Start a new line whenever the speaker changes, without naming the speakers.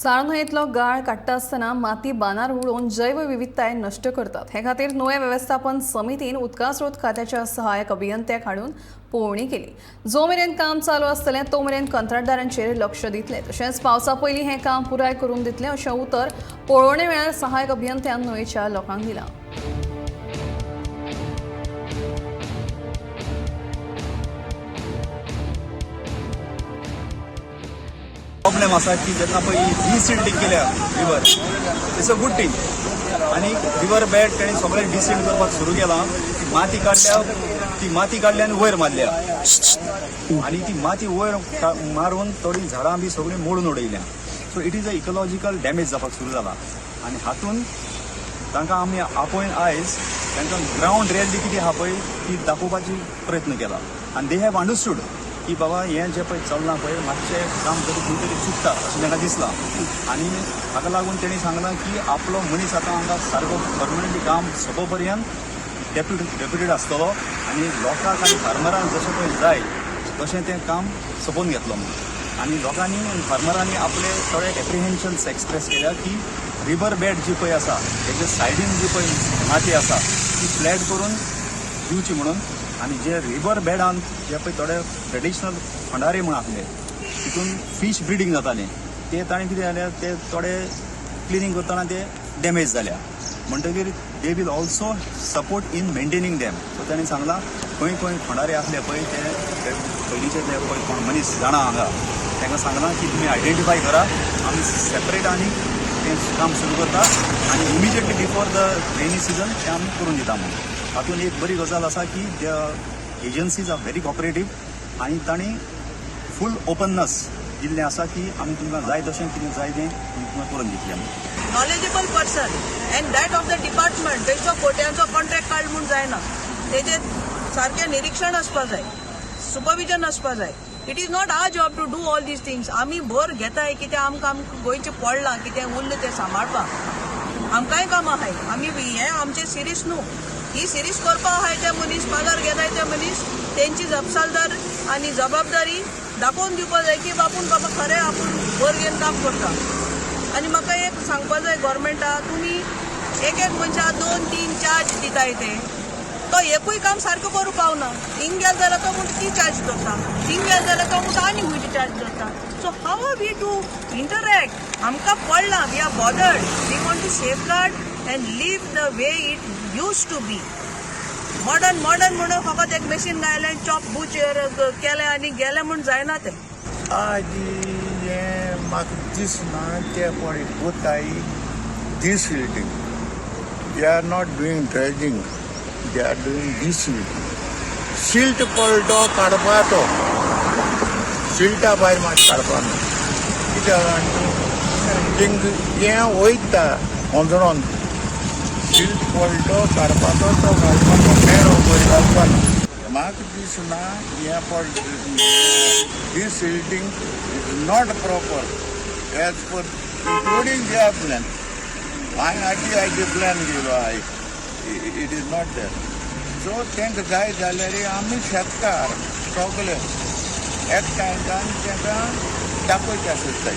साळ न्हंयेंतलो गाळ काडटा आसतना माती बांदार उडोवन जैवविविधताय नश्ट करतात. हे खातीर न्हंय वेवस्थापन समितीन उदका स्रोत खात्याच्या सहाय्यक अभियंत्याक हाडून पळोवणी केली. जो मेरेन काम चालू आसतलें तो मेरेन कंत्राटदारांचेर लक्ष दितले, तशेंच पावसा पयलीं हें काम पुराय करून दितले अशें उतर पळोवणे वेळार सहाय्यक अभियंत्यान न्हंयेच्या लोकांक दिलां.
प्रॉब्लेम आसा की जेन्ना पळय डिसिल्टींग केल्या river, it's a good thing. आनी रिवर बेड तेणी सगळें डिसिल्ट करपाक सुरू केलां. ती माती काडल्या, ती माती काडल्या आनी वयर मारल्या आनी ती माती वयर मारून थोडीं झाडां बी सगळीं मोडून उडयल्या. So it is a ecological damage जावपाक सुरू जाला. आनी हातून तांकां आमी आपोवन आयज तांकां ग्रावंड रियलिटी कितें आहा पळय ती दाखोवपाची प्रयत्न केला. आनी they have understood की बाबा हें जें पळय चल्लां पळय मातशें काम तरी खंय तरी चुकता अशें तांकां दिसलां. आनी हाका लागून तेणी सांगलां की आपलो मनीस आतां हांगा सारको परमनंटली काम सोंपो पर्यंत डेप्युटेड आसतलो आनी लोकांक आनी फार्मरांक जशें पळय जाय तशें तें काम सोंपोवन घेतलो म्हणून. आनी लोकांनी आनी फार्मरांनी आपले थोडे एप्रिहेन्शन्स एक्सप्रेस केल्या की रिवर बेड जी पळय आसा तेजे सायडीन जी पळय माती आसा ती फ्लॅट करून दिवची म्हणून. आनी जे रिवर बेडान जे पळय थोडे ट्रेडिशनल खंडारे म्हूण आसले तितून फीश ब्रिडींग जातालें, ते ताणें कितें जालें ते थोडे क्लिनींग करतना ते डॅमेज जाल्या म्हणटकीर they will also support in maintaining them. So ताणें सांगलां खंय खंय खंडारे आसले पळय ते पयलींचे ते पळय कोण मनीस जाणा हांगा तांकां सांगलां की तुमी आयडेंटिफाय करा, आमी सेपरेट आनी तें काम सुरू करता आनी immediately before the rainy season तें आमी करून दिता म्हणून. हातून एक बरी गजाल आसा की the agencies are very cooperative आनी तांणी फूल ओपननस दिल्लें आसा की आमी तुमकां जाय तशें कितें जाय तें तुमकां करून दितलें म्हणून.
Knowledgeable person and that of the department. बेश्टो कोट्यांचो कॉन्ट्रॅक्ट काड म्हूण जायना, तेजेर सारकें निरिक्षण आसपा जाय, सुपरविजन आसपा जाय. It is not our job to do all these things. आमी भर घेताय कित्याक आमकां आमकां गोंयचें पडलां कितें उरलें तें सांबाळपाक आमकांय कामां आहाय. आमी हें आमचें सिरीस न्हू, ही सिरीस करपा आहाय ते मनीस पगार घेताय ते मनीस तेंची जपसालदार आनी जबाबदारी दाखोवन दिवपा जाय की बापून बाबा खरें आपूण भर घेवन काम करता. आनी म्हाका एक सांगपा जाय गोवोरमेंटाक, तुमी एक एक मनशाक दोन तीन चार्ज दिताय, ते तो एकूय काम सारको करूंक पावना. हिंग गेलो जाल्यार तो म्हणटा ती चार्ज धरता, थिंग गेलो जाल्यार तो म्हणटा आनी खंयची चार्ज धरता. So how are we to interact? आमकां पडलां, we are bothered, we want to safeguard and live the way it used to be. Modern modern म्हणून फकत एक मशीन घायलें, चॉप बूच केलें आनी गेलें म्हूण जायना तें.
आज हें म्हाका दिसना ते पळय कोताय desilting. They are not doing dredging, they are doing desilting. Silt पडलो तो काडपा, तो सिल्टा भायर मात काडपा न्हू. कित्याक जाण तेंक हें वयता होजणोन सिल्ट पडलो तो काडपाचो, तो घालपाचो मेरो वयर घालपा ना. म्हाका दिसना हें पड desilting is not proper as per including their plan. हांवें आटी आयचे प्लॅन केलो I it is not there. So तांकां जाय जाल्यार आमी शेतकार सगळे एकठांय जावन तांकां दाखोवचें आसताय.